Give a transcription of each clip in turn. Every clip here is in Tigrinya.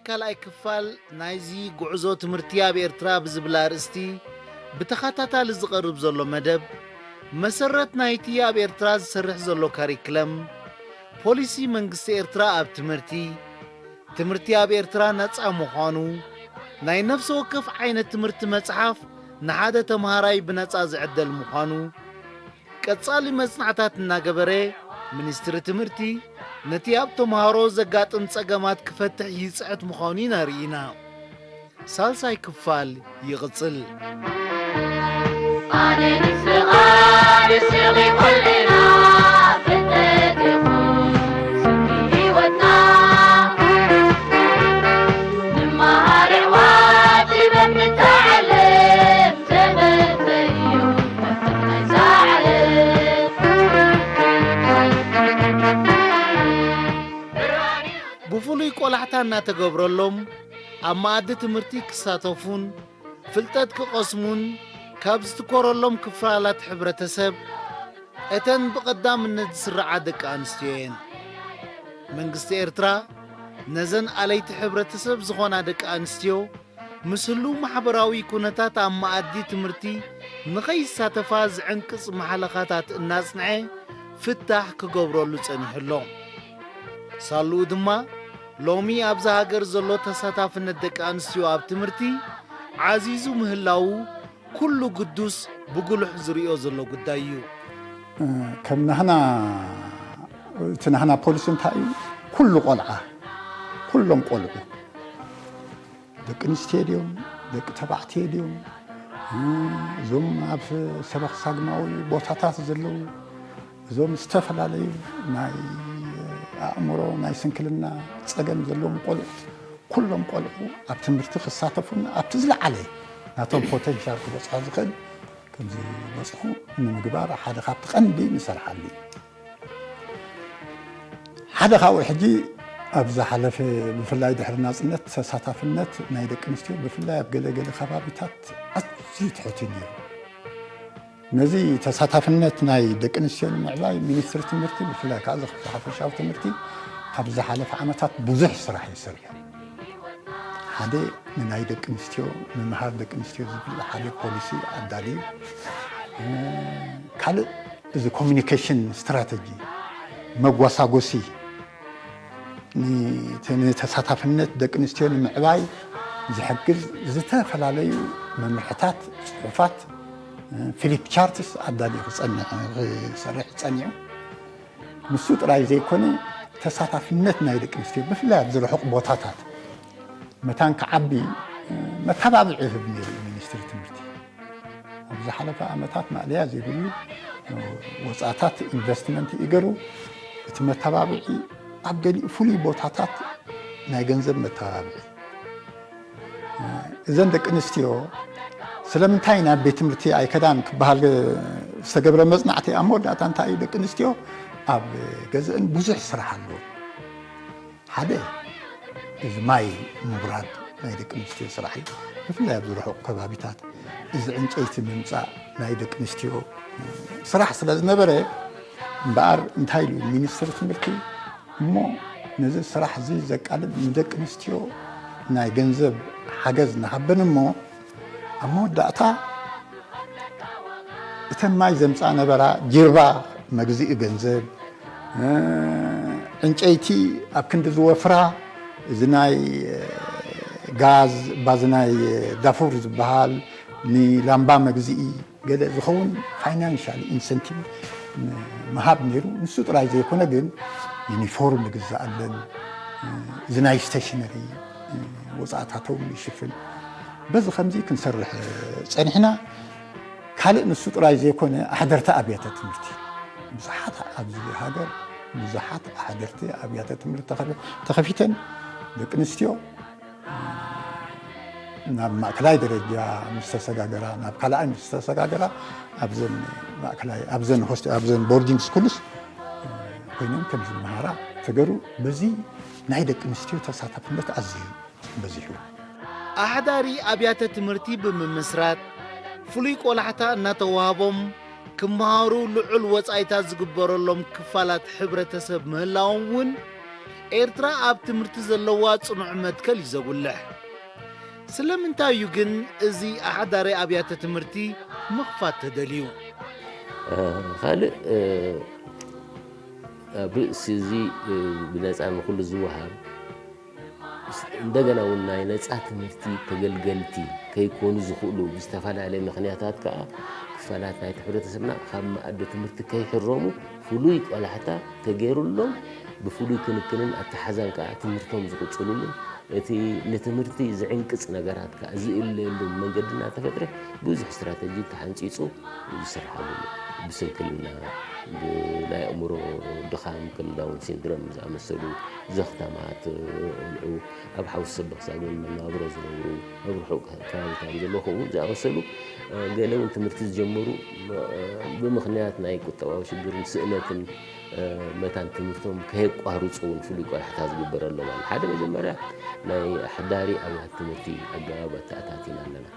ካልኣይ ክፋል ናይዚ ጉዕዞ ትምህርቲ ኣብ ኤርትራ ብዝብል ኣርእስቲ ብተኸታታሊ ዝቐርብ ዘሎ መደብ፣ መሰረት ናይቲ ኣብ ኤርትራ ዝሰርሕ ዘሎ ካሪክለም፣ ፖሊሲ መንግስቲ ኤርትራ ኣብ ትምህርቲ፣ ትምህርቲ ኣብ ኤርትራ ነጻ ምዃኑ፣ ናይ ነፍሲ ወከፍ ዓይነት ትምህርቲ መጽሓፍ ንሓደ ተምሃራይ ብነጻ ዝዕደል ምዃኑ፣ ቀጻሊ መጽናዕታት እናገበረ፣ ሚኒስትሪ ትምህርቲ ነቲ ኣብ ተምሃሮ ዘጋጥም ጸገማት ክፈትሕ ይጽዕት ምዃኑ ኢና ርኢና። ሳልሳይ ክፋል ይቕጽል። ኣነ ንስኻ ንስኺ ኩልና ፍልጠት ኢኹም ስንቂ ህይወትና። ንመሃር ኣሕዋት ጥበብ ንተዓለም ዘመተ እዩ መፍትሕ ናይዛ ዓለም። ብፍሉይ ቆላሕታ እናተገብረሎም ኣብ መኣዲ ትምህርቲ ክሳተፉን ፍልጠት ክቐስሙን ካብ ዝትኮረሎም ክፋላት ሕብረተሰብ እተን ብቐዳምነት ዝስርዓ ደቂ ኣንስትዮ እየን። መንግስቲ ኤርትራ ነዘን ኣለይቲ ሕብረተሰብ ዝኾና ደቂ ኣንስትዮ ምስ ህሉው ማሕበራዊ ኩነታት ኣብ መኣዲ ትምህርቲ ንኸይሳተፋ ዝዕንቅጽ ማሕለኻታት እናጽንዐ ፍታሕ ክገብረሉ ጸኒሑ ኣሎ። ሳልኡ ድማ ሎሚ ኣብዛ ሃገር ዘሎ ተሳታፍነት ደቂ ኣንስትዮ ኣብ ትምህርቲ ዓዚዙ ምህላዉ ኩሉ ግዱስ ብጉሉሕ ዝርእዮ ዘሎ ጉዳይ እዩ። ከም ናህና፣ እቲ ናህና ፖሊሲ እንታይ እዩ? ኩሉ ቆልዓ፣ ኩሎም ቆልዑ፣ ደቂ ኣንስትዮ ድዮም፣ ደቂ ተባዕትዮ ድዮም፣ እዞም ኣብ ሰበኽ ሳግማዊ ቦታታት ዘለዉ፣ እዞም ዝተፈላለዩ ናይ ኣእምሮ፣ ናይ ስንክልና ጸገም ዘለዎም ቆልዑ፣ ኩሎም ቆልዑ ኣብ ትምህርቲ ክሳተፉን ኣብቲ ዝለዓለ ናቶም ፖተንሻል ክበጽሖ ዝኽእል ከም ዝበጽሑ ንምግባር ሓደ ካብቲ ቀንዲ ንሰርሓሉ እዩ። ሓደ ካብኡ ሕጂ ኣብ ዝሓለፈ፣ ብፍላይ ድሕሪ ናጽነት፣ ተሳታፍነት ናይ ደቂ ኣንስትዮ ብፍላይ ኣብ ገለ ገለ ከባቢታት ኣዝዩ ትሑት እዩ ነይሩ። ነዚ ተሳታፍነት ናይ ደቂ ኣንስትዮ ንምዕባይ ሚኒስትሪ ትምህርቲ፣ ብፍላይ ከዓ እዚ ክፍሊ ሓፈሻዊ ትምህርቲ፣ ኣብ ዝሓለፈ ዓመታት ብዙሕ ስራሕ እዩ ሰሪሑ። ሓደ ንናይ ደቂ ኣንስትዮ፣ ምምሃር ደቂ ኣንስትዮ ዝብል ሓደ ፖሊሲ ኣዳልዩ። ካልእ እዚ ኮሚኒኬሽን ስትራተጂ፣ መጓሳጎሲ፣ ን-፣ ንተሳታፍነት ደቂ ኣንስትዮ ንምዕባይ ዝሕግዝ ዝተፈላለዩ መምርሕታት፣ ጽሑፋት፣ ፍሊፕ ቻርትስ ኣዳልዩ ክጸንሕ፣ ክሰርሕ ጸኒዑ። ንሱ ጥራይ ዘይኮነ፣ ተሳታፍነት ናይ ደቂ ኣንስትዮ ብፍላይ ኣብ ዝርሑቕ ቦታታት መታን ክዓቢ መተባብዒ ይህብ ነይሩ እዩ ሚኒስትሪ ትምህርቲ። ኣብ ዝሓለፈ ዓመታት ማእለያ ዘይብሉ ወጻእታት ኢንቨስትመንት ይገሩ። እቲ መተባብዒ ኣብ ገሊኡ ፍሉይ ቦታታት ናይ ገንዘብ መተባብዒ። እዘን ደቂ ኣንስትዮ ስለምንታይ ናብ ቤት ትምህርቲ ኣይከዳን ክበሃል ዝተገብረ መጽናዕቲ ኣብ መወዳእታ እንታይ እዩ? ደቂ ኣንስትዮ ኣብ ገዝአን ብዙሕ ስራሕ ኣለዎ። ሓደ፣ እዚ ማይ ምውራድ ናይ ደቂ ኣንስትዮ ስራሕ እዩ። ብፍላይ ኣብ ዝርሑቕ ከባቢታት እዚ ዕንጨይቲ ምምጻእ ናይ ደቂ ኣንስትዮ ስራሕ ስለ ዝነበረ፣ እምበኣር እንታይ ኢሉ ሚኒስትሪ ትምህርቲ፣ እሞ ነዚ ስራሕ እዚ ዘቃልል ንደቂ ኣንስትዮ ናይ ገንዘብ ሓገዝ ንሃበን እሞ፣ ኣብ መወዳእታ እተን ማይ ዘምጻ ነበራ ጅርባ መግዝኢ ገንዘብ፣ እ፣ ዕንጨይቲ ኣብ ክንዲ ዝወፍራ፣ እዚ ናይ፣ እ፣ ጋዝ፣ ባዚ ናይ ዳፉር ዝበሃል፣ ንላምባ መግዝኢ ገለ ዝኸውን ፋይናንሻል ኢንሰንቲቭ ምሃብ ነይሩ። ንሱ ጥራይ ዘይኮነ ግን ዩኒፎርም ይግዝኣለን፣ እ፣ እዚ ናይ ስቴሽነሪ፣ እ፣ ወጻእታቶም ይሽፍን። በዚ ከምዚ ክንሰርሕ ጸኒሕና። ካልእ ንሱ ጥራይ ዘይኮነ ኣሕደርቲ ኣብያተ ትምህርቲ ብዙሓት ኣብዚ ሃገር ብዙሓት ኣሕደርቲ ኣብያተ ትምህርቲ ተኸፊ-፣ ተኸፊተን ደቂ ኣንስትዮ ናብ ማእከላይ ደረጃ ምስ ተሰጋገራ፣ ናብ ካልኣይ ምስ ተሰጋገራ፣ ኣብዘን ማእከላይ፣ ኣብዘን ሆስተ-፣ ኣብዘን ቦርዲንግ ስኩልስ ኮይነን ከም ዝመሃራ ተገሩ። በዚ ናይ ደቂ ኣንስትዮ ተሳታፍነት ኣዝዩ በዚሑ። ኣሕዳሪ ኣብያተ ትምህርቲ ብምምስራት፣ ፍሉይ ቆላሕታ እናተዋህቦም ክመሃሩ ልዑል ወጻኢታት ዝግበረሎም ክፋላት ሕብረተሰብ ምህላዎም እውን ኤርትራ ኣብ ትምህርቲ ዘለዋ ጽኑዕ መትከል እዩ ዘጉልሕ። ስለምንታይ እዩ ግን እዚ ኣሕዳሪ ኣብያተ ትምህርቲ ምኽፋት ተደልዩ? ካልእ ኣብ ርእሲ እዚ ብነፃ ንኩሉ ዝወሃብ እንደገና እውን ናይ ነፃ ትምህርቲ ተገልገልቲ ከይኮኑ ዝኽእሉ ብዝተፈላለየ ምኽንያታት ከዓ ክፋላት ናይቲ ሕብረተሰብና ካብ መኣዲ ትምህርቲ ከይሕረሙ ፍሉይ ቆላሕታ ተገይሩሎም ብፍሉይ ክንክንን ኣተሓዛን ከዓ ትምህርቶም ዝቕፅሉሉን እቲ ንትምህርቲ ዝዕንቅፅ ነገራት ከዓ ዝእለየሉ መንገዲ እናተፈጥረ ብዙሕ ስትራተጂ ተሓንፂፁ ዝስርሓሉ ብስንክልና ብናይ ኣእምሮ ድኻም ከም ዳውን ሲንድሮም ዝኣመሰሉ ዘኽታማት ቆልዑ ኣብ ሓውሲ ሰበኽሳግን መነባብሮ ዝነብሩ ኣብ ርሑቕ ከባብታት ዘለዉ ከምኡ ዝኣመሰሉ ገለ እውን ትምህርቲ ዝጀመሩ ብምኽንያት ናይ ቁጠባዊ ሽግርን ስእነትን መታን ትምህርቶም ከየቋርፁ እውን ፍሉይ ቆላሕታ ዝግበረሎም ኣሎ። ሓደ መጀመርያ ናይ ኣሕዳሪ ኣብያት ትምህርቲ ኣገባብ ኣተኣታቲና ኣለና።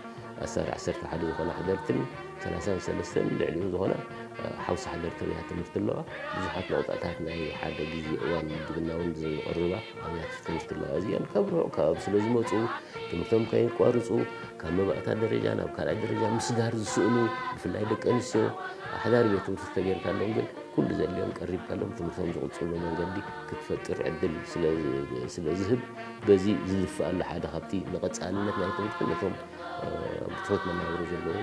ኣስታት ዓሰርተ ሓደ ዝኾና ኣሕደርትን ሰላሳን ሰለስተን ልዕሊኡ ዝኾና ሓውሲ ኣሕደርቲ ኣብያት ትምህርቲ ኣለዋ። ብዙሓት ነቑጣታት ናይ ሓደ ግዜ እዋን ምግብና እውን ዝቕርባ ኣብያት ትምህርቲ ኣለዋ። እዚኣን ካብ ርሑቕ ከባቢ ስለ ዝመፁ ትምህርቶም ከየቋርፁ ካብ መባእታ ደረጃ ናብ ካልኣይ ደረጃ ምስጋር ዝስእኑ ብፍላይ ደቂ ኣንስትዮ ኣሕዳሪ ቤት ትምህርቲ ተገይርካሎም ግን ኩሉ ዘድልዮም ቀሪብካሎም ትምህርቶም ዝቕፅሉ መንገዲ ክትፈጥር ዕድል ስለ ዝህብ በዚ ዝድፋእ ኣሎ ሓደ ካብቲ ንቐፃልነት ናይ ትምህርቲ ነቶም ብትሑት መናብሮ ዘለዉ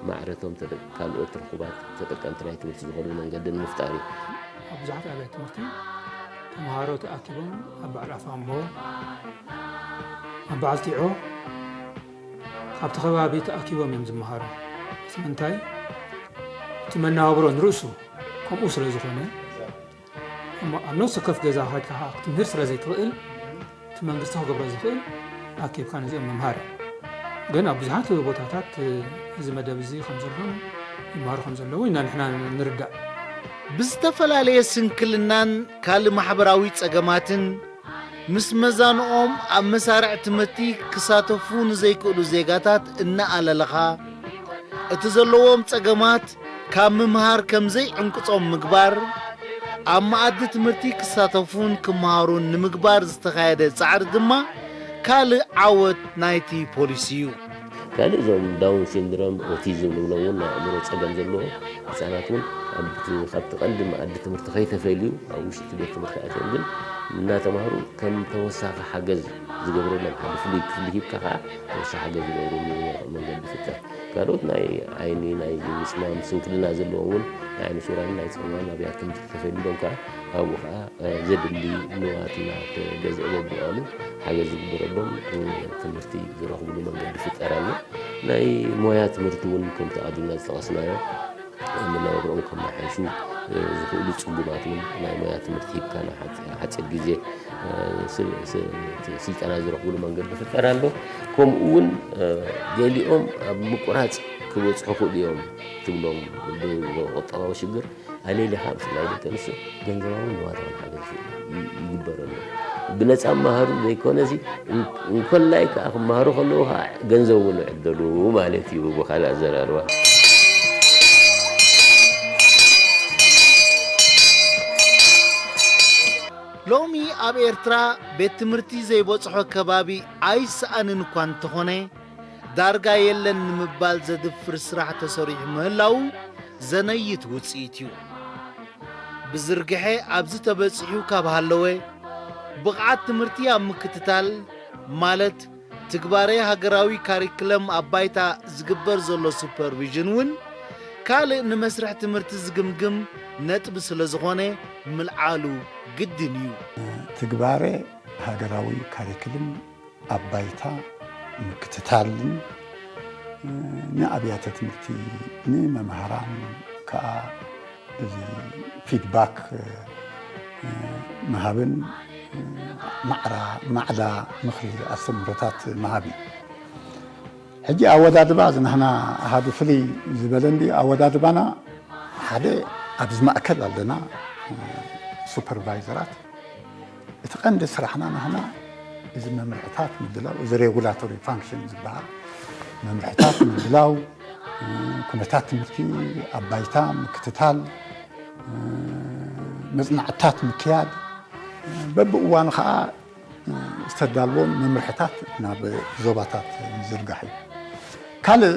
ማዕረቶም ካልኦት ርኹባት ተጠቀምቲ ናይ ትምህርቲ ዝኾኑ መንገዲ ንምፍጣር እዩ። ኣብ ብዙሓት ኣብያተ ትምህርቲ ተምሃሮ ተኣኪቦም ኣብ በዓል ኣፋምቦ ኣብ በዓል ቲዖ ኣብቲ ከባቢ ተኣኪቦም እዮም ዝመሃሩ። እቲ ምንታይ እቲ መነባብሮ ንርእሱ ከምኡ ስለ ዝኾነ እሞ ኣብ ነፍሲ ወከፍ ገዛ ከድካ ክትምህር ስለ ዘይትኽእል እቲ መንግስቲ ክገብሮ ዝኽእል ኣኪብካ ነዚኦም ምምሃር እዩ። ግን ኣብ ብዙሓት ቦታታት እዚ መደብ እዚ ከም ዘሎ ይመሃሩ ከም ዘለዉ ኢና ንሕና ንርዳእ። ብዝተፈላለየ ስንክልናን ካልእ ማሕበራዊ ጸገማትን ምስ መዛንኦም ኣብ መሳርዕ ትምህርቲ ክሳተፉ ንዘይክእሉ ዜጋታት እናኣለለኻ፣ እቲ ዘለዎም ጸገማት ካብ ምምሃር ከም ዘይዕንቅጾም ምግባር፣ ኣብ መኣዲ ትምህርቲ ክሳተፉን ክመሃሩን ንምግባር ዝተኻየደ ጻዕሪ ድማ ካልእ ዓወት ናይቲ ፖሊሲ እዩ። ካልእ እዞም ዳውን ሲንድሮም፣ ኦቲዝም ንብሎም እውን ናይ ኣእምሮ ጸገም ዘለዎ ህጻናት እውን ኣብቲ ካብቲ ቀንዲ መኣዲ ትምህርቲ ከይተፈልዩ ኣብ ውሽጢ ቤት ትምህርቲ ኣትዮም ግን እናተማህሩ ከም ተወሳኺ ሓገዝ ዝገብረሎም ሓደ ፍሉይ ክፍሊ ሂብካ ከዓ ተወሳኺ ሓገዝ ዝገብርሉ መንገዲ ይፍጠር። ካልኦት ናይ ዓይኒ ናይ ምፅማም ስንክልና ዘለዎም እውን ናይ ዓይኒ ሹራን ናይ ፀማም ኣብያት ትምህርቲ ተፈሊሎም ከዓ ኣብኡ ከዓ ዘድሊ ንዋት እናተገዝአ በብእዋኑ ሓገዝ ዝግበረሎም ትምህርቲ ዝረኽብሉ መንገዲ ይፍጠር ኣሎ። ናይ ሞያ ትምህርቲ እውን ከምቲ ኣዱና ዝጠቐስናዮ መነባብሮኦም ከመሓይሹ ዝኽእሉ ፅጉማት እውን ናይ ሞያ ትምህርቲ ሂብካ ንሓፂር ግዜ ስልጠና ዝረኽብሉ መንገዲ ይፍጠር ኣሎ። ከምኡ እውን ገሊኦም ኣብ ምቁራፅ ክበፅሑ ክእሉ እዮም ትብሎም ብቁጠባዊ ሽግር ኣሌሊኻ ብፍላይ ደቂ ኣንስትዮ ገንዘባውን ንዋታውን ሓገዝ ይግበረሉ። ብነፃ መሃሩ ዘይኮነ እዚ እንኮላይ ከዓ ክመሃሩ ከለዉ ከዓ ገንዘብ እውን ይዕደሉ ማለት እዩ ብካልእ ኣዘራርባ። ሎሚ ኣብ ኤርትራ ቤት ትምህርቲ ዘይበጽሖ ከባቢ ኣይሰኣንን እኳ እንተኾነ ዳርጋ የለን ንምባል ዘድፍር ስራሕ ተሰሪሑ ምህላዉ ዘነይት ውጽኢት እዩ። ብዝርግሐ ኣብዚ ተበጺሑ ካብ ሃለወ ብቕዓት ትምህርቲ ኣብ ምክትታል ማለት ትግባሬ ሃገራዊ ካሪክለም ኣብ ባይታ ዝግበር ዘሎ ሱፐርቪዥን እውን ካልእ ንመስርሕ ትምህርቲ ዝግምግም ነጥቢ ስለ ዝኾነ ምልዓሉ ግድን እዩ። ትግባሬ ሃገራዊ ካሪክልም ኣብ ባይታ ምክትታልን ንኣብያተ ትምህርቲ ንመምሃራን ከዓ እዚ ፊድባክ ምሃብን ማዕዳ ምኽሪ ኣስተምህሮታት ምሃብ እዩ። ሕጂ ኣወዳድባ እዚ ናህና ኣሃዱ ፍልይ ዝበለ እንዲ ኣወዳድባና ሓደ ኣብዚ ማእከል ኣለና ሱፐርቫይዘራት እቲ ቀንዲ ስራሕና ናህና እዚ መምርሕታት ምድላው እዚ ሬጉላቶሪ ፋንክሽን ዝበሃል መምርሕታት ምድላው ኩነታት ትምህርቲ ኣብ ባይታ ምክትታል መፅናዕትታት ምክያድ በብእዋኑ ከዓ ዝተዳልዎም መምርሕታት ናብ ዞባታት ምዝርጋሕ እዩ። ካልእ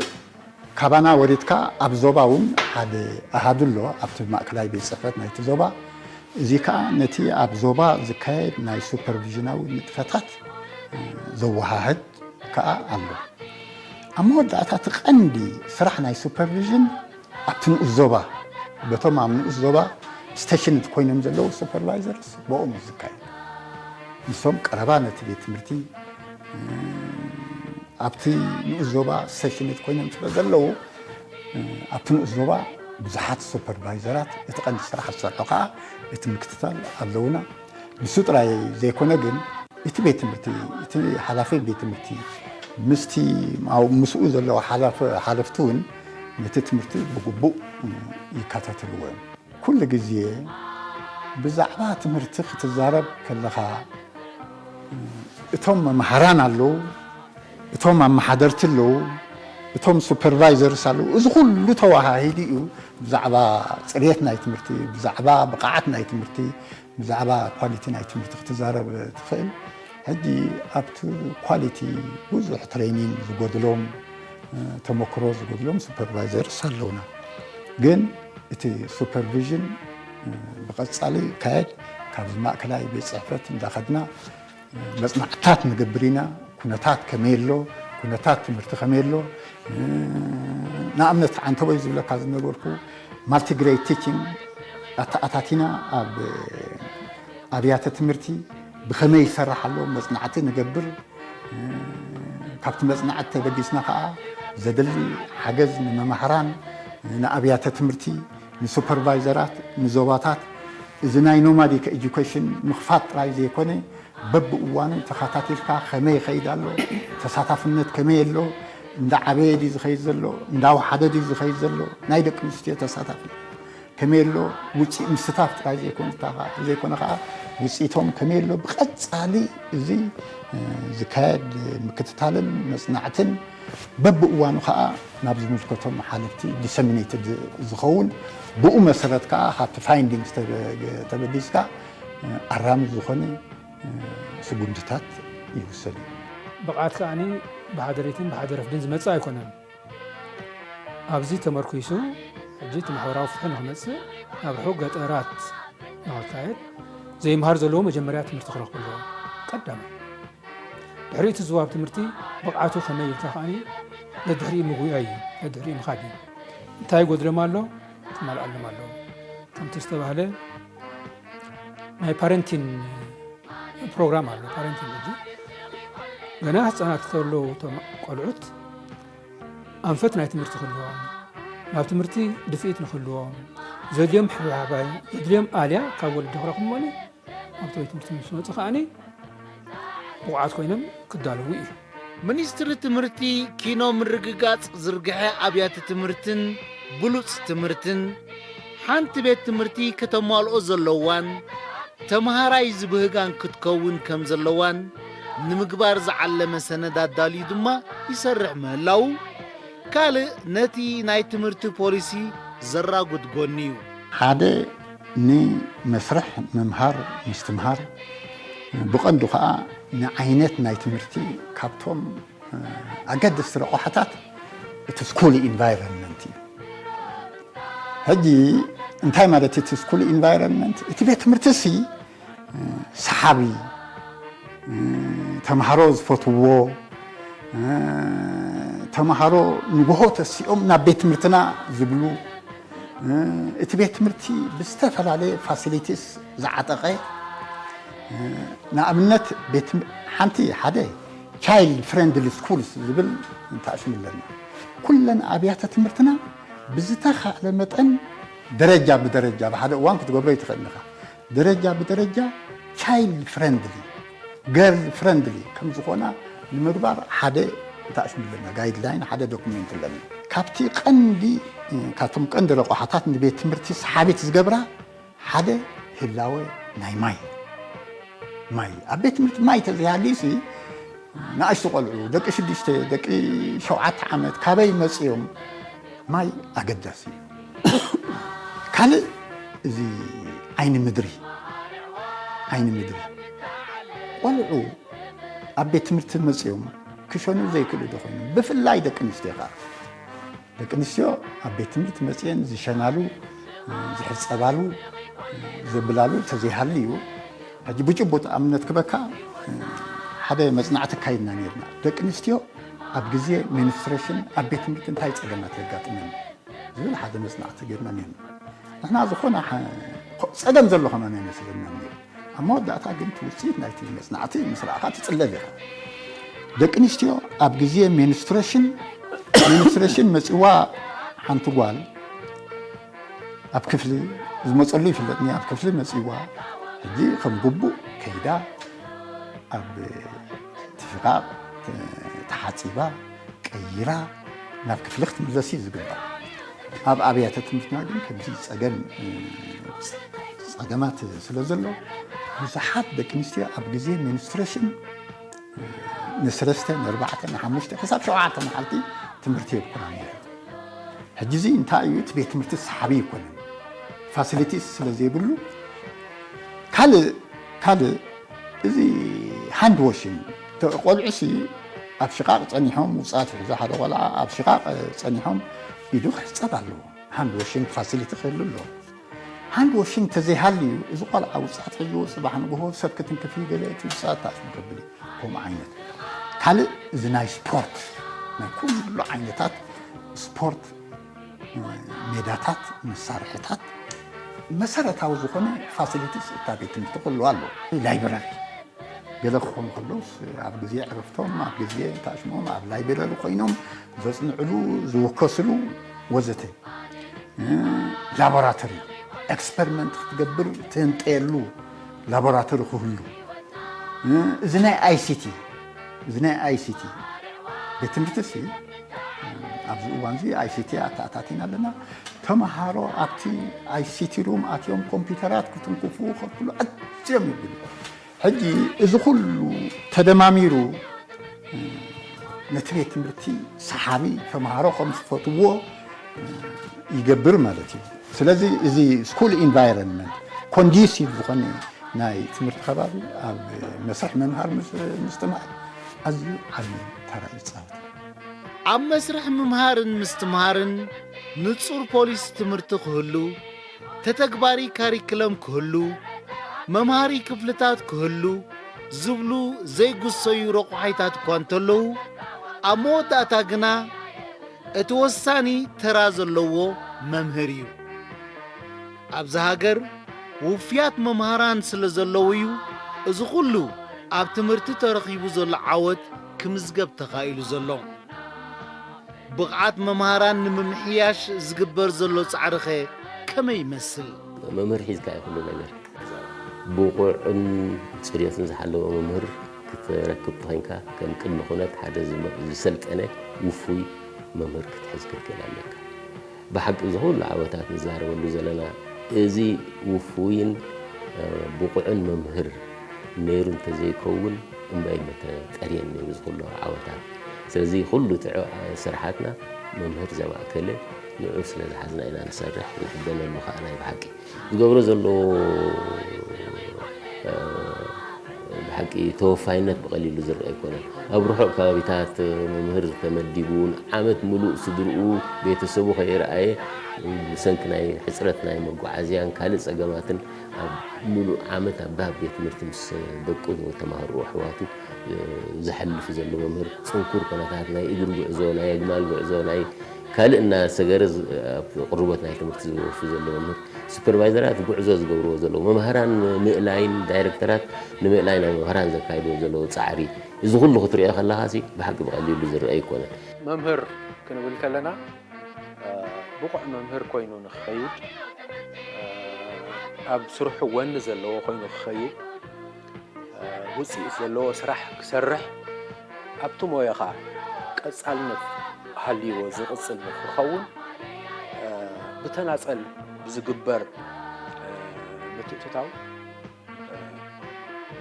ካባና ወሪድካ ኣብ ዞባ እውን ሓደ ኣሃዱ ኣሎ ኣብቲ ማእከላይ ቤት ፅሕፈት ናይቲ ዞባ። እዚ ከዓ ነቲ ኣብ ዞባ ዝካየድ ናይ ሱፐርቪዥናዊ ንጥፈታት ዘወሃህድ ከዓ ኣሎ። ኣብ መወዳእታ እቲ ቀንዲ ስራሕ ናይ ሱፐርቪዥን ኣብቲ ንኡስ ዞባ በቶም ኣብ ንኡስ ዞባ ስቴሽንድ ኮይኖም ዘለዉ ሱፐርቫይዘርስ ብኦም እዩ ዝካየድ። ንሶም ቀረባ ነቲ ቤት ትምህርቲ ኣብቲ ንኡስ ዞባ ስቴሽንድ ኮይኖም ስለ ዘለዉ ኣብቲ ንኡስ ዞባ ብዙሓት ሱፐርቫይዘራት እቲ ቀንዲ ስራሕ ዝሰርሑ ከዓ እቲ ምክትታል ኣለዉና። ንሱ ጥራይ ዘይኮነ ግን እቲ ቤት ትምህርቲ እቲ ሓላፊ ቤት ትምህርቲ ምስቲ ምስኡ ዘለዉ ሓለፍቲ እውን ነቲ ትምህርቲ ብግቡእ ይከታተልዎ እዮም። ኩሉ ግዜ ብዛዕባ ትምህርቲ ክትዛረብ ከለኻ እቶም መምሃራን ኣለዉ፣ እቶም ኣመሓደርቲ ኣለዉ፣ እቶም ሱፐርቫይዘርስ ኣለዉ። እዚ ኩሉ ተወሃሂዱ እዩ ብዛዕባ ፅሬት ናይ ትምህርቲ፣ ብዛዕባ ብቕዓት ናይ ትምህርቲ፣ ብዛዕባ ኳሊቲ ናይ ትምህርቲ ክትዛረብ ትኽእል። ሕጂ ኣብቲ ኳሊቲ ብዙሕ ትሬኒንግ ዝጎድሎም ተመክሮ ዝጎድሎም ሱፐርቫይዘርስ ኣለውና። ግን እቲ ሱፐርቪዥን ብቐጻሊ ይካየድ። ካብዚ ማእከላይ ቤት ጽሕፈት እንዳኸድና መጽናዕትታት ንገብር ኢና። ኩነታት ከመይ ኣሎ፣ ኩነታት ትምህርቲ ከመይ ኣሎ። ንኣብነት ዓንተቦይ ዝብለካ ዝነበርኩ ማልቲግሬድ ቲቺንግ ኣተኣታቲና ኣብ ኣብያተ ትምህርቲ ብኸመይ ይሰራሕ ኣሎ መጽናዕቲ ንገብር። ካብቲ መጽናዕቲ ተበጊስና ከኣ ዘድሊ ሓገዝ ንመማህራን፣ ንኣብያተ ትምህርቲ፣ ንሱፐርቫይዘራት፣ ንዞባታት እዚ ናይ ኖማዲክ ኤጁኬሽን ምኽፋት ጥራይ ዘይኮነ በብእዋኑ ተኸታቲልካ ከመይ ይኸይድ ኣሎ፣ ተሳታፍነት ከመይ ኣሎ፣ እንዳዓበየ ድዩ ዝኸይድ ዘሎ፣ እንዳወሓደ ድዩ ዝኸይድ ዘሎ፣ ናይ ደቂ ኣንስትዮ ተሳታፍነት ከመይ ኣሎ፣ ውፅኢት ምስታፍ ጥራይ ዘይኮነ ከዓ ውፅኢቶም ከመይ ኣሎ ብቐፃሊ እዚ ዝካየድ ምክትታልን መፅናዕትን በብእዋኑ ከዓ ናብ ዝምልከቶም ሓለፍቲ ዲሰሚኔትድ ዝኸውን ብኡ መሰረት ከዓ ካብቲ ፋይንዲንግስ ተበጊስካ ኣራሚ ዝኾነ ስጉምትታት ይውሰድ እዩ። ብቕዓት ከዓኒ ብሓደሬትን ብሓደረፍድን ዝመጽእ ኣይኮነን። ኣብዚ ተመርኩይሱ ሕጂ እቲ ማሕበራዊ ፍትሒ ንክመጽእ ናብ ርሑቕ ገጠራት ንክካየድ ዘይምሃር ዘለዎ መጀመርያ ትምህርቲ ክረኽቡ ኣለዎም። ቀዳማይ ድሕሪኡ እቲ ዝዋብ ትምህርቲ ብቕዓቱ ከመይ ኢልካ ከዓኒ ነድሕሪኡ ምጉያይ እዩ፣ ነድሕሪኡ ምኻድ እዩ። እንታይ ይጎድሎም ኣሎ? ክማልኣሎም ኣለዎ። ከምቲ ዝተባህለ ናይ ፓረንቲን ፕሮግራም ኣሎ። ፓረንቲን ሕጂ ገና ህፃናት ከለዉ እቶም ቆልዑት ኣንፈት ናይ ትምህርቲ ክህልዎም፣ ናብ ትምህርቲ ድፍኢት ንክህልዎም ዘድልዮም ምሕብሓባይ ዘድልዮም ኣልያ ካብ ወለዲ ክረኽቡ ማለት ኣብቲ ቤት ትምህርቲ ምስ መፁ ከዓኒ ብቑዓት ኮይኖም ክዳለዉ እዩ። ሚኒስትሪ ትምህርቲ ኪኖ ምርግጋጽ ዝርግሐ ኣብያተ ትምህርትን ብሉጽ ትምህርትን ሓንቲ ቤት ትምህርቲ ከተማልኦ ዘለዋን ተምሃራይ ዝብህጋን ክትከውን ከም ዘለዋን ንምግባር ዝዓለመ ሰነድ ኣዳልዩ ድማ ይሰርሕ ምህላዉ ካልእ ነቲ ናይ ትምህርቲ ፖሊሲ ዘራጉድ ጎኒ እዩ። ሓደ ንመስርሕ ምምሃር ምስትምሃር ብቐንዱ ከዓ ንዓይነት ናይ ትምህርቲ ካብቶም ኣገደስቲ ረቋሕታት እቲ ስኩል ኢንቫይሮንመንት እዩ። ሕጂ እንታይ ማለት እቲ ስኩል ኢንቫይሮንመንት? እቲ ቤት ትምህርቲ ሲ ሰሓቢ፣ ተምሃሮ ዝፈትዎ፣ ተምሃሮ ንግሆ ተሲኦም ናብ ቤት ትምህርትና ዝብሉ፣ እቲ ቤት ትምህርቲ ብዝተፈላለየ ፋሲሊቲስ ዝዓጠቐ፣ ንኣብነት ቤት ትም- ሓንቲ ሓደ ቻይልድ ፍሬንድሊ ስኩልስ ዝብል እንተኣሽሙ ኣለና። ኩለን ኣብያተ ትምህርትና ብዝተኻእለ መጠን ደረጃ ብደረጃ ብሓደ እዋን ክትገብሮ ይትኽእል ኢኻ። ደረጃ ብደረጃ ቻይልድ ፍሬንድሊ ገርል ፍሬንድሊ ከም ዝኾና ንምግባር ሓደ እንተኣሽሙ ኣለና ጋይድላይን ሓደ ዶኩሜንት ኣለና። ካብቲ ቀንዲ ካብቶም ቀንዲ ረቋሓታት ንቤት ትምህርቲ ሰሓቢት ዝገብራ ሓደ ህላወ ናይ ማይ ማይ ኣብ ቤት ትምህርቲ ማይ ተዘይሃልዩሲ ንኣሽቱ ቆልዑ ደቂ ሽዱሽተ ደቂ ሸውዓተ ዓመት ካበይ መፅዮም? ማይ ኣገዳሲ እዩ። ካልእ እዚ ዓይኒ ምድሪ ዓይኒ ምድሪ። ቆልዑ ኣብ ቤት ትምህርቲ መጺኦም ክሸኑ ዘይክእሉ ዶ ኮይኖም? ብፍላይ ደቂ ኣንስትዮ ከኣ። ደቂ ኣንስትዮ ኣብ ቤት ትምህርቲ መጺኤን ዝሸናሉ፣ ዝሕጸባሉ፣ ዘብላሉ ተዘይሃልዩ፣ ሕጂ ብጭቡጥ ኣብነት ክበካ፣ ሓደ መጽናዕቲ ኣካይድና ነይርና። ደቂ ኣንስትዮ ኣብ ግዜ ሚኒስትሬሽን ኣብ ቤት ትምህርቲ እንታይ ጸገማት የጋጥመን? ዝብል ሓደ መጽናዕቲ ጌርና ነርና። ንሕና ዝኾነ ሓ-፣ ጸገም ዘሎ ከማን ኣይመስለናን ነይሩ። ኣብ መወዳእታ ግን እቲ ውጽኢት ናይቲ መጽናዕቲ ምስ ረኣኻ ትጽለል ኢኻ። ደቂ ኣንስትዮ ኣብ ግዜ ሜንስትሬሽን፣ ሜንስትሬሽን መጺዋ ሓንቲ ጓል ኣብ ክፍሊ ዝመጸሉ ይፍለጥኒ፣ ኣብ ክፍሊ መጺዋ ሕጂ ከም ግቡእ ከይዳ ኣብ ትሽቓቕ ተሓጺባ ቀይራ ናብ ክፍሊ ክትምለስ እዩ ዝግባእ። ኣብ ኣብያተ ትምህርትና ግን ከምዚ ጸገም፣ ጸገማት ስለ ዘሎ ብዙሓት ደቂ ኣንስትዮ ኣብ ግዜ ሚኒስትሬሽን ንሰለስተ፣ ንኣርባዕተ፣ ንሓሙሽተ ክሳብ ሸውዓተ መዓልቲ ትምህርቲ የብኩራ ነይሩ። ሕጂ እዚ እንታይ እዩ? እቲ ቤት ትምህርቲ ሰሓቢ ኣይኮነን። ፋሲሊቲስ ስለ ዘይብሉ ካልእ፣ ካልእ እዚ ሃንድ ዋሽንግ፣ ተ-፣ ቆልዑሲ ኣብ ሽቓቕ ጸኒሖም፣ ውጽኣት ይሕዙ፣ ሓደ ቆልዓ ኣብ ሽቓቕ ጸኒሖም ኢዱ ክሕጸብ ኣለዎ። ሃንድ ዋሽንግ ፋሲሊቲ ክህሉ ኣለዎ። ሃንድ ዋሽንግ ተዘይሃልዩ፣ እዚ ቆልዓ ውጽኣት ሒዝዎ ጽባሕ ንግሆ ሰብ ክትንክፍ እዩ፣ ገለ እቲ ውጽኣት ታእሽሙ ከብል እዩ። ከምኡ ዓይነት። ካልእ እዚ ናይ ስፖርት፣ ናይ ኩሉ ዓይነታት ስፖርት፣ ሜዳታት፣ መሳርሕታት፣ መሰረታዊ ዝኾነ ፋሲሊቲስ እታ ቤት ትምህርቲ ክህልዋ ኣለዎ። ላይብረሪ። ገለ ክኾኑ ከለውስ ኣብ ግዜ ዕረፍቶም፣ ኣብ ግዜ ታሽሞም ኣብ ላይብረሪ ኮይኖም ዘጽንዕሉ፣ ዝውከስሉ ወዘተ። እ፣ ላቦራቶሪ፣ ኤክስፐሪመንት ክትገብር ትህንጠየሉ ላቦራቶሪ ክህሉ። እ፣ እዚ ናይ ኣይሲቲ፣ እዚ ናይ ኣይሲቲ ቤት ትምህርትሲ ኣብዚ እዋንዚ ኣይሲቲ ኣተኣታቲና ኣለና። ተመሃሮ ኣብቲ ኣይሲቲ ሩም ኣትዮም ኮምፒውተራት ክትንክፉ ከብሉ ኣዝዮም ይብሉ። ሕጂ እዚ ኩሉ ተደማሚሩ፣ እ፣ ነቲ ቤት ትምህርቲ ሰሓቢ፣ ተምሃሮ ከም ዝፈትዎ፣ እ፣ ይገብር ማለት እዩ። ስለዚ እዚ ስኩል ኢንቫይሮንመንት ኮንዲሲቭ ዝኾነ ናይ ትምህርቲ ከባቢ ኣብ መስርሕ ምምሃር ምስ-፣ ምስትምሃር ኣዝዩ ዓቢ ተራ ይጻወት። ኣብ መስርሕ ምምሃርን ምስትምሃርን ንጹር ፖሊሲ ትምህርቲ ክህሉ፣ ተተግባሪ ካሪክለም ክህሉ፣ መምሃሪ ክፍልታት ክህሉ ዝብሉ ዘይጉሰዩ ረቑሓይታት እኳ እንተለዉ፣ ኣብ መወዳእታ ግና እቲ ወሳኒ ተራ ዘለዎ መምህር እዩ። ኣብዚ ሃገር ውፉያት መምሃራን ስለ ዘለዉ እዩ እዚ ኩሉ ኣብ ትምህርቲ ተረኺቡ ዘሎ ዓወት ክምዝገብ ተኻኢሉ ዘሎ። ብቕዓት መምሃራን ንምምሕያሽ ዝግበር ዘሎ ጻዕሪኸ ከመይ ይመስል? መምህር ሒዝካ እዩ ኩሉ ነገር። ብቑዕን ጽርየትን ዝሓለወ መምህር ክትረክብ ተኾይንካ፣ ከም ቅድመ ኩነት ሓደ ዝመ-፣ ዝሰልጠነ ውፉይ መምህር ክትሕዝ ክትክእል ኣለካ። ብሓቂ እዚ ኩሉ ዓወታት ንዛረበሉ ዘለና፣ እዚ ውፉይን፣ እ፣ ብቑዕን መምህር ነይሩ እንተዘይከውን፣ እምባይ መተጠርየን ነይሩ እዚ ኩሉ ዓወታት። ስለዚ ኩሉ ጥዑ-፣ ስራሓትና መምህር ዘማእከለ ንዑ ስለ ዝሓዝና ኢና ንሰርሕ፣ ንሕበነሉ ከኣ ናይ ብሓቂ። ዝገብሮ ዘሎ፣ እ፣ ብሓቂ ተወፋይነት ብቐሊሉ ዝረአ ኣይኮነን። ኣብ ርሑቕ ከባቢታት መምህር ተመዲቡ ንዓመት ምሉእ ስድርኡ፣ ቤተሰቡ ከይረኣየ፣ ብሰንኪ ናይ ሕጽረት ናይ መጓዓዝያን ካልእ ጸገማትን ኣብ ምሉእ ዓመት ኣብ ቤት ትምህርቲ ምስ ደቁ ተማሃሮ ኣሕዋቱ፣ እ፣ ዘሕልፍ ዘሎ መምህር፣ ጽንኩር ኩነታት ናይ እግሪ ጉዕዞ፣ ናይ ኣግማል ጉዕዞ፣ ናይ ካልእ እናሰገረ ዝ-፣ ኣብ ቅርበት ናይ ትምህርቲ ዝወፊ ዘሎ መምህር፣ ሱፐርቫይዘራት ጉዕዞ ዝገብርዎ ዘለዉ፣ መምህራን ንምእላይን ዳይሬክተራት ንምእላይ ናይ መምህራን ዘካይድዎ ዘለዉ ጻዕሪ፣ እዚ ኩሉ ክትሪኦ ከለኻሲ ብሓቂ ብቐሊሉ ዝረአ ኣይኮነን። መምህር ክንብል ከለና፣ እ፣ ብቑዕ መምህር ኮይኑ ንኽኸይድ፣ እ፣ ኣብ ስርሑ ወኒ ዘለዎ ኮይኑ ክኸይድ፣ እ፣ ውጽኢት ዘለዎ ስራሕ ክሰርሕ፣ ኣብቲ ሞያኻ ቀጻልነት ሃልይዎ ዝቕጽል ንክኸውን፣ እ፣ ብተናጸል ብዝግበር፣ እ፣ ምትእትታው፣ እ፣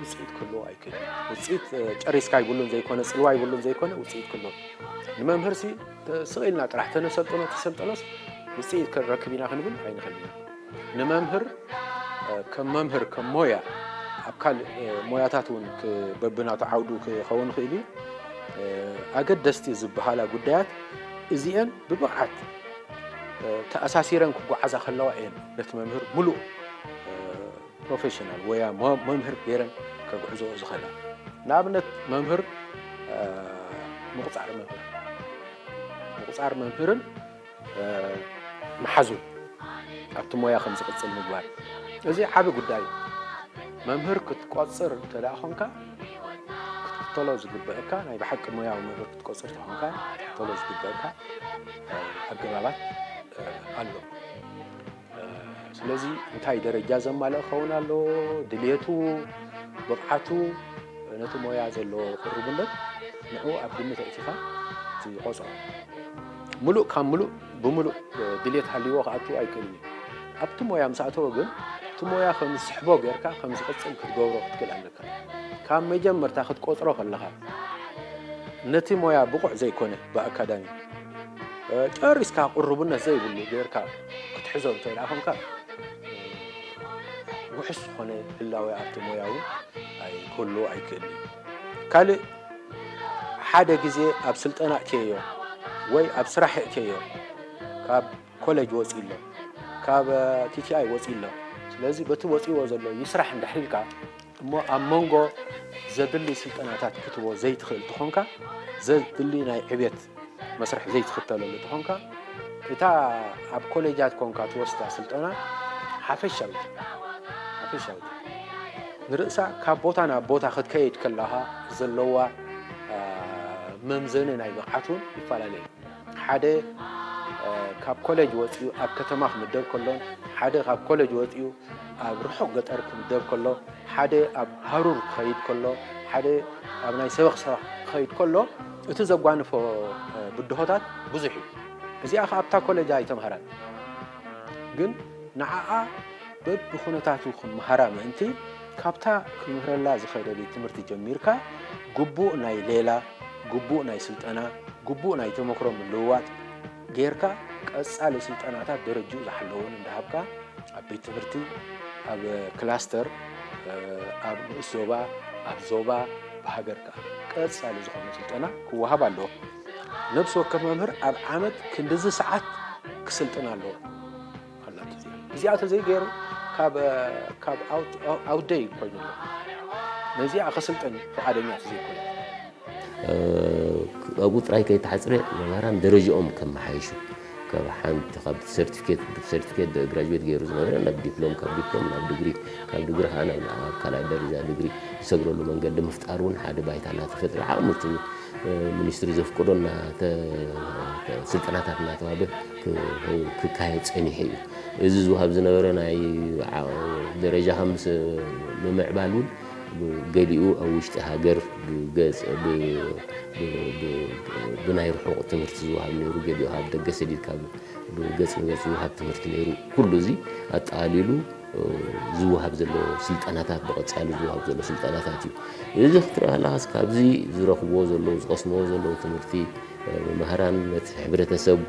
ውጽኢት ክህልዎ ኣይክእልን። ውጽኢት፣ እ፣ ጨሪስካ ይብሉን ዘይኮነ፣ ጽልዋ ይብሉን ዘይኮነ፣ ውጽኢት ክህልዎ። ንመምህርሲ ተ-፣ ስቕ ኢልና ጥራሕ ተነሰልጥኖ፣ ተሰልጥኖስ ውጽኢት ክንረክብ ኢና ክንብል ኣይንኽእልን ኢና። ንመምህር፣ እ፣ ከም መምህር፣ ከም ሞያ፣ ካልእ ሞያታት እውን በብናቱ ዓውዱ ክኸውን ይኽእል እዩ። ኣገደስቲ ዝበሃላ ጉዳያት እዚአን ብብቕዓት ተኣሳሲረን ክጓዓዛ ከለዋ እየን ነቲ መምህር ሙሉእ ፕሮፌሽናል ወያ መምህር ገይረን ከጉዕዞ ዝኽእላ። ንኣብነት መምህር ምቑፃር መምህር ምቑፃር መምህርን መሓዙን ኣብቲ ሞያ ከም ዝቕፅል ምግባር፣ እዚ ዓቢ ጉዳይ እዩ። መምህር ክትቆፅር እንተ ደኣ ኾንካ ክትክተሎ ዝግበእካ፣ ናይ ብሓቂ ሞያዊ መምህር ክትቆፅር ተኾንካ ክትክተሎ ዝግበእካ ኣገባባት ኣሎ። ስለዚ እንታይ ደረጃ ዘማልእ ክኸውን ኣለዎ፣ ድልየቱ፣ ብቕዓቱ፣ ነቲ ሞያ ዘለዎ ቅሩብነት ንዕኡ ኣብ ግምት ኣእቲኻ ትቖፅሮ። ሙሉእ ካብ ሙሉእ ብሙሉእ ድሌት ሃልይዎ ክኣቱ ኣይክእልን እዩ። ኣብቲ ሞያ ምስ ኣተወ ግን እቲ ሞያ ከም ዝስሕቦ ጌርካ ከም ዝቕጽል ክትገብሮ ክትክእል ኣለካ። ካብ መጀመርታ ክትቆጽሮ ከለኻ ነቲ ሞያ ብቑዕ ዘይኮነ ብኣካዳሚ ጨሪስካ ቅሩብነት ዘይብሉ ጌርካ ክትሕዞ እንተ ደኣ ኾንካ ውሑስ ዝኾነ ህላወ ኣብቲ ሞያ እውን ክህልዎ ኣይክእልን እዩ። ካልእ ሓደ ግዜ ኣብ ስልጠና እእትየዮ ወይ ኣብ ስራሕ እእትየዮ፣ ካብ ኮለጅ ወፂኡ ኣሎ፣ ካብ ቲቲኣይ ወፂኡ ኣሎ። ስለዚ በቲ ወፂዎ ዘሎ ይስራሕ እንድሕር ኢልካ እሞ ኣብ መንጎ ዘድሊ ስልጠናታት ክትቦ ዘይትኽእል ተኾንካ፣ ዘድሊ ናይ ዕብየት መስርሕ ዘይትኽተለሉ ተኾንካ፣ እታ ኣብ ኮሌጃት ኮንካ ትወስዳ ስልጠና ሓፈሻዊት ሓፈሻዊት ንርእሳ ካብ ቦታ ናብ ቦታ ክትከይድ ከለኻ ዘለዋ መምዘኒ ናይ ብቕዓት እውን ይፈላለ እዩ። ሓደ ካብ ኮሌጅ ወፂኡ ኣብ ከተማ ክምደብ ከሎን ሓደ ካብ ኮሌጅ ወፂኡ ኣብ ርሑቕ ገጠር ክምደብ ከሎ፣ ሓደ ኣብ ሃሩር ክኸይድ ከሎ፣ ሓደ ኣብ ናይ ሰበኽ ሰበኽ ክኸይድ ከሎ፣ እቲ ዘጓንፎ ብድሆታት ብዙሕ እዩ። እዚኣ ኸዓ ኣብታ ኮሌጅ ኣይተምሃራን። ግን ንዓኣ በብኹነታቱ ክመሃራ ምእንቲ፣ ካብታ ክምህረላ ዝኸደ ቤት ትምህርቲ ጀሚርካ፣ ግቡእ ናይ ሌላ፣ ግቡእ ናይ ስልጠና፣ ግቡእ ናይ ተመክሮ ምልውዋጥ ጌርካ፣ ቀጻሊ ስልጠናታት ደረጅኡ ዝሓለወን እንዳሃብካ፣ ኣብ ቤት ትምህርቲ፣ ኣብ ክላስተር፣ ኣብ ንኡስ ዞባ፣ ኣብ ዞባ፣ ብሃገር ከኣ ቀጻሊ ዝኾነ ስልጠና ክወሃብ ኣለዎ። ነብሲ ወከፍ መምህር ኣብ ዓመት ክንድዚ ሰዓት ክስልጥን ኣለዎ። ኣላቶ እዚኣ። እዚኣ ተዘይገይሩ ካብ፣ ካብ ኣውት-፣ ኣውደይ ኮይኑ ኣሎ። ነዚኣ ክስልጥን ፍቓደኛ ተዘይኮይኑ። ኣብኡ ጥራይ ከይተሓጽረ መምህራን ደረጃኦም ከመሓይሹ፣ ካብ ሓንቲ፣ ካብ ሰርቲፊኬት፣ ሰርቲፊኬት ግራጁዌት ገይሩ ዝነበረ ናብ ዲፕሎም፣ ካብ ዲፕሎም ናብ ዲግሪ፣ ካብ ዲግሪ ከዓ ናብ፣ ናብ ካልኣይ ደረጃ ዲግሪ ዝሰግረሉ መንገዲ ምፍጣር እውን ሓደ ባይታ እናተፈጥረ ዓቕሚ እቲ ሚኒስትሪ ዘፍቅዶ እናተ-፣ ስልጠናታት እናተዋህበ ክ-፣ ክካየድ ጸኒሑ እዩ። እዚ ዝወሃብ ዝነበረ ናይ ዓ-፣ ደረጃኻ ምስ ምምዕባል እውን ገሊኡ ኣብ ውሽጢ ሃገር ብገጽ-፣ ብ-፣ ብ-፣ ብ-፣ ብናይ ርሑቕ ትምህርቲ ዝወሃብ ነይሩ፣ ገሊኡ ካብ ደገ ሰዲድካ ብ-፣ ብገጽ ንገጽ ዝወሃብ ትምህርቲ ነይሩ። ኩሉ እዚ ኣጠቓሊሉ ዝወሃብ ዘሎ ስልጠናታት፣ ብቐጻሊ ዝወሃብ ዘሎ ስልጠናታት እዩ። እዚ ክትርኢ ከለኻስ ካብዚ ዝረኽብዎ ዘለዉ፣ ዝቐስምዎ ዘለዉ ትምህርቲ፣ መምህራን ነቲ ሕብረተሰብ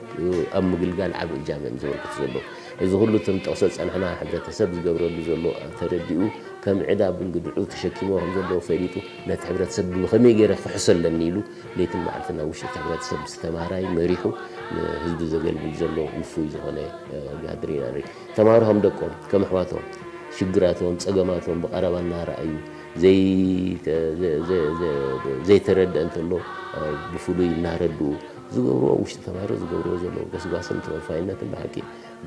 ኣብ ምግልጋል ዓቢ እጃም እዮም ዘበርክቱ ዘለዉ። እዚ ኩሉ እቲ ንጠቕሶ ዝጸናሕና ሕብረተሰብ ዝገብረሉ ዘሎ ተረዲኡ፣ ከም ዕዳ ብእንግድዑ ተሸኪምዎ ከም ዘለዉ ፈሊጡ፣ ነቲ ሕብረተሰብ ብኸመይ ገይረ ክሕሶ ኣለኒ ኢሉ ለይትን መዓልትን ኣብ ውሽጢ እቲ ሕብረተሰብ ምስ ተማሃራይ መሪሑ ንህዝቢ ዘገልግል ዘሎ ውፉይ ዝኾነ፣ እ፣ ካድረ ኢና ንርኢ። ተማሃሮ ከም ደቆም፣ ከም ኣሕዋቶም፣ ሽግራቶም፣ ጸገማቶም ብቐረባ እናረኣዩ፣ ዘይ-፣ ዘ-፣ ዘ-፣ ዘ-፣ ዘይተረድአ እንተሎ፣ እ፣ ብፍሉይ እናረድኡ ዝገብርዎ፣ ውሽጢ ተማሃሮ ዝገብርዎ ዘለዉ ገስጋስን ተወፋይነትን ብሓቂ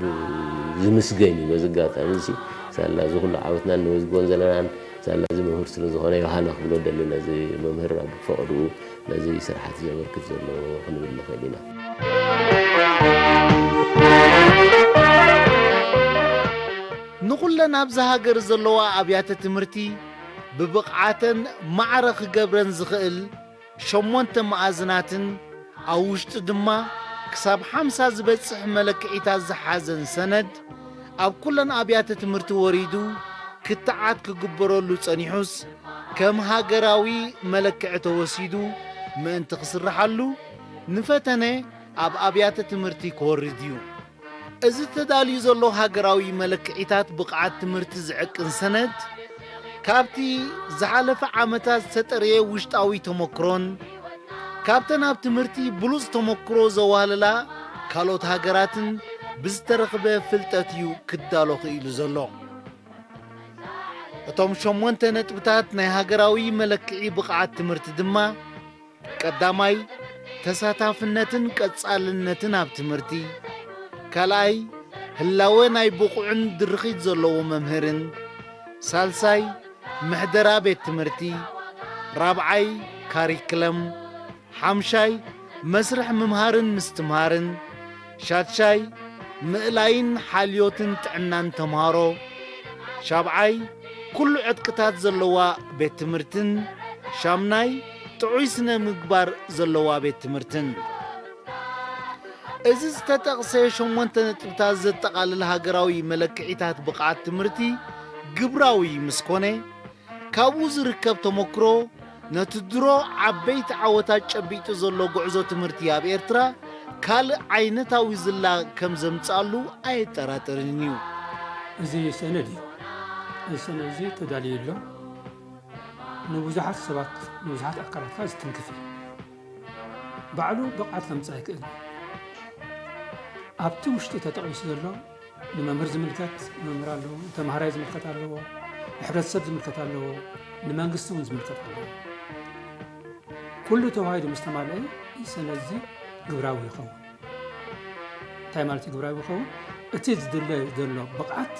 ብ-፣ ዝምስገን እዩ። በዚ ኣጋጣሚ እዚ ሳላ እዚ ኩሉ ዓወትና እነመዝግቦን ዘለናን ሳላ እዚ መምህር ስለ ዝኾነ ዮሃና ክብሎ ደሊ ነዚ መምህር ኣብ ፈቐድኡ ነዚ ስራሓት ዘበርክት ዘሎ ክንብል ንኽእል ኢና። ንኹለን ኣብዚ ሃገር ዘለዋ ኣብያተ ትምህርቲ ብብቕዓተን ማዕረ ክገብረን ዝኽእል ሸሞንተ መኣዝናትን ኣብ ውሽጡ ድማ ክሳብ ሓምሳ ዝበጽሕ መለክዒታት ዝሓዘን ሰነድ ኣብ ኩለን ኣብያተ ትምህርቲ ወሪዱ ክትዓት ክግበረሉ ጸኒሑስ፣ ከም ሃገራዊ መለክዒ ተወሲዱ ምእንቲ ክስርሓሉ፣ ንፈተነ ኣብ ኣብያተ ትምህርቲ ክወርድ እዩ። እዚ ተዳልዩ ዘሎ ሃገራዊ መለክዒታት ብቕዓት ትምህርቲ ዝዕቅን ሰነድ፣ ካብቲ ዝሓለፈ ዓመታት ዝተጠርየ ውሽጣዊ ተመክሮን ካብተን ኣብ ትምህርቲ ብሉጽ ተመክሮ ዘዋህለላ ካልኦት ሃገራትን ብዝተረኽበ ፍልጠት እዩ ክዳሎ ክኢሉ ዘሎ። እቶም ሸሞንተ ነጥብታት ናይ ሃገራዊ መለክዒ ብቕዓት ትምህርቲ ድማ፣ ቀዳማይ፣ ተሳታፍነትን ቀጻልነትን ኣብ ትምህርቲ፣ ካልኣይ፣ ህላወ ናይ ብቑዕን ድርኺት ዘለዎ መምህርን፣ ሳልሳይ፣ ምሕደራ ቤት ትምህርቲ፣ ራብዓይ፣ ካሪክለም፣ ሓምሻይ፣ መስርሕ ምምሃርን ምስትምሃርን፣ ሻድሻይ፣ ምእላይን ሓልዮትን ጥዕናን ተምሃሮ፣ ሻብዓይ፣ ኩሉ ዕጥቅታት ዘለዋ ቤት ትምህርትን፣ ሻምናይ፣ ጥዑይ ስነ ምግባር ዘለዋ ቤት ትምህርትን። እዚ ዝተጠቕሰ ሸሞንተ ነጥብታት ዘጠቓልል ሃገራዊ መለክዒታት ብቕዓት ትምህርቲ ግብራዊ ምስ ኮነ፣ ካብኡ ዝርከብ ተመክሮ ነቲ ድሮ ዓበይቲ ዓወታት ጨቢጡ ዘሎ ጉዕዞ ትምህርቲ ኣብ ኤርትራ ካልእ ዓይነታዊ ዝላ ከም ዘምጽኣሉ ኣየጠራጥርን እዩ። እዚ ሰነድ እዩ። እዚ ሰነድ እዚ ተዳልዩ ኣሎ። ንብዙሓት ሰባት፣ ንብዙሓት ኣካላት ከኣ ዝትንክፍ እዩ። ባዕሉ ብቕዓት ከምጽእ ኣይክእልን። ኣብቲ ውሽጢ ተጠቒሱ ዘሎ ንመምህር ዝምልከት መምህር ኣለዎ፣ ንተምሃራይ ዝምልከት ኣለዎ፣ ንሕብረተሰብ ዝምልከት ኣለዎ፣ ንመንግስቲ እውን ዝምልከት ኣለዎ። ኩሉ ተዋሂዱ ምስ ተማልአ፣ እዚ ሰነድ እዚ ግብራዊ ይኸውን። እንታይ ማለት እዩ ግብራዊ ይኸውን? እቲ ዝድለ ዘሎ ብቕዓት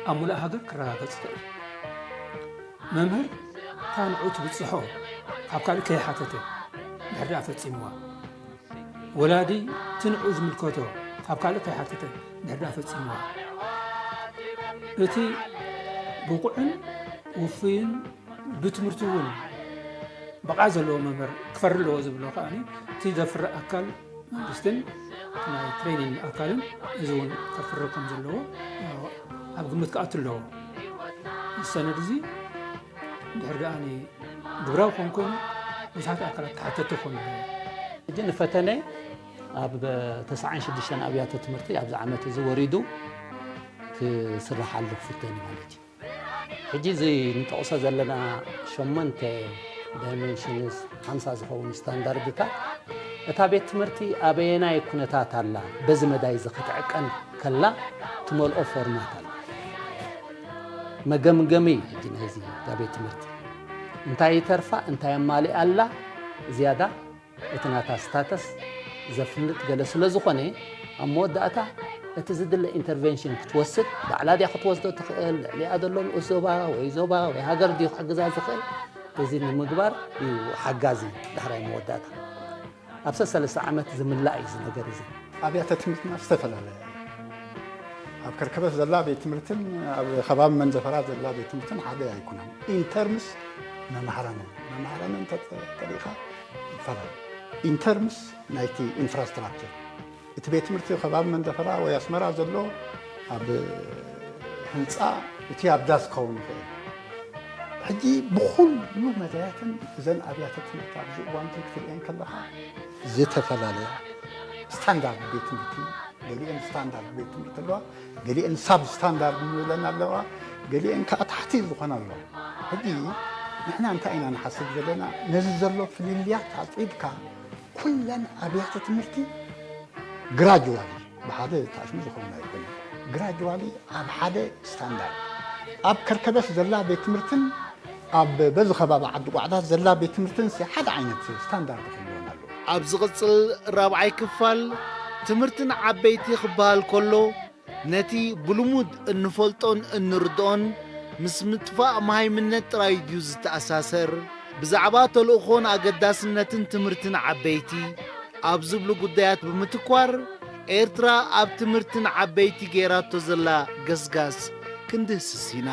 ኣብ ሙሉእ ሃገር ክረጋገጽ ይኽእል። መምህር እታ ንዕኡ ትብጽሖ ካብ ካልእ ከይሓተተ ድሕሪ ደኣ ፈጺምዋ። ወላዲ እቲ ንዕኡ ዝምልከቶ ካብ ካልእ ከይሓተተ ድሕሪ ደኣ ፈጺምዋ። እቲ ብቑዕን ውፉይን ብትምህርቲ እውን ብቕዓት ዘለዎ መምህር ክፈሪ ኣለዎ ዝብሎ ከኣ እቲ ዘፍሪ ኣካል መንግስትን ናይ ትሬኒንግ ኣካልን እዚ እውን ከፍሪ ከም ዘለዎ ኣብ ግምት ክኣቱ ኣለዎ። እዚ ሰነድ እዚ ድሕሪ ደኣ ግብራዊ ክኸውን ኮይኑ ብዙሓት ኣካላት ተሓተቲ ክኾኑ ኣለዎም። ሕጂ ንፈተነ ኣብ ተስዓን ሽዱሽተን ኣብያተ ትምህርቲ ኣብዚ ዓመት እዚ ወሪዱ ክስርሓሉ ክፍተን እዩ ማለት እዩ። ሕጂ እዚ ንጠቕሶ ዘለና ሸሞንተ ዳይሜንሽንስ፣ ሓምሳ ዝኸውን ስታንዳርድታት፣ እታ ቤት ትምህርቲ ኣበየናይ ኩነታት ኣላ፣ በዚ መዳይ እዚ ክትዕቀን ከላ ትመልኦ ፎርማት ኣላ። መገምገሚ እዩ ሕጂ ናይዚ እታ ቤት ትምህርቲ። እንታይ ይተርፋ፣ እንታይ ኣማሊኣ ኣላ፣ ዝያዳ እቲ ናታ ስታተስ ዘፍልጥ ገለ ስለ ዝኾነ፣ ኣብ መወዳእታ እቲ ዝድለ ኢንተርቬንሽን ክትወስድ፣ ባዕላ ድያ ክትወስዶ ትኽእል፣ ልዕሊኣ ዘሎ ንኡስ ዞባ ወይ ዞባ ወይ ሃገር ድዩ ክሕግዛ ዝኽእል፣ እዚ ንምግባር እዩ ሓጋዚ ዳሕራይ መወዳእታ። ኣብ ሰለስተ ዓመት ዝምላእ እዩ እዚ ነገር እዚ። ኣብያተ ትምህርትና ዝተፈላለያ። ኣብ ከርከበት ዘላ ቤት ትምህርትን ኣብ ከባቢ መንደፈራ ዘላ ቤት ትምህርትን ሓደ ኣይኮናን። ኢንተርምስ መምሃራንን መምሃራንን እንተ-፣ ተሪእኻ ይፈላለ። ኢንተርምስ ናይቲ ኢንፍራስትራክቸር፣ እቲ ቤት ትምህርቲ ከባቢ መንደፈራ ወይ ኣስመራ ዘሎ ኣብ ህንፃ፣ እቲ ኣብ ዳስ ክኸውን ይኽእል። ሕጂ ብኹሉ መዳያትን እዘን ኣብያተ ትምህርቲ ኣብዚ እዋን እዚ ክትርእየን ከለኻ ዝተፈላለያ፣ ስታንዳርድ ቤት ትምህርቲ፣ ገሊአን ስታንዳርድ ቤት ትምህርቲ ኣለዋ፣ ገሊአን ሳብ ስታንዳርድ ንብለን ኣለዋ፣ ገሊአን ከዓ ታሕቲ ዝኾና ኣለዋ። ሕጂ ንሕና እንታይ ኢና ንሓስብ ዘለና? ነዚ ዘሎ ፍልልያት ኣፅቢብካ ኩለን ኣብያተ ትምህርቲ ግራጅዋሊ ብሓደ ተኣሽሙ ዝኸውን ኣይኮነን። ግራጅዋሊ ኣብ ሓደ ስታንዳርድ፣ ኣብ ከርከበስ ዘላ ቤት ትምህርትን ኣብ በዚ ከባቢ ዓዲ ጓዕዳት ዘላ ቤት ትምህርትን ሲ ሓደ ዓይነት ስታንዳርድ ክህልወን ኣለዎ። ኣብ ዝቕጽል ራብዓይ ክፋል ትምህርትን ዓበይቲ ክበሃል ከሎ፣ ነቲ ብልሙድ እንፈልጦን እንርድኦን ምስ ምጥፋእ መሃይምነት ጥራይ ድዩ ዝተኣሳሰር? ብዛዕባ ተልእኾን ኣገዳስነትን ትምህርትን ዓበይቲ ኣብ ዝብሉ ጉዳያት ብምትኳር፣ ኤርትራ ኣብ ትምህርትን ዓበይቲ ገይራቶ ዘላ ገስጋስ ክንድህስስ ኢና።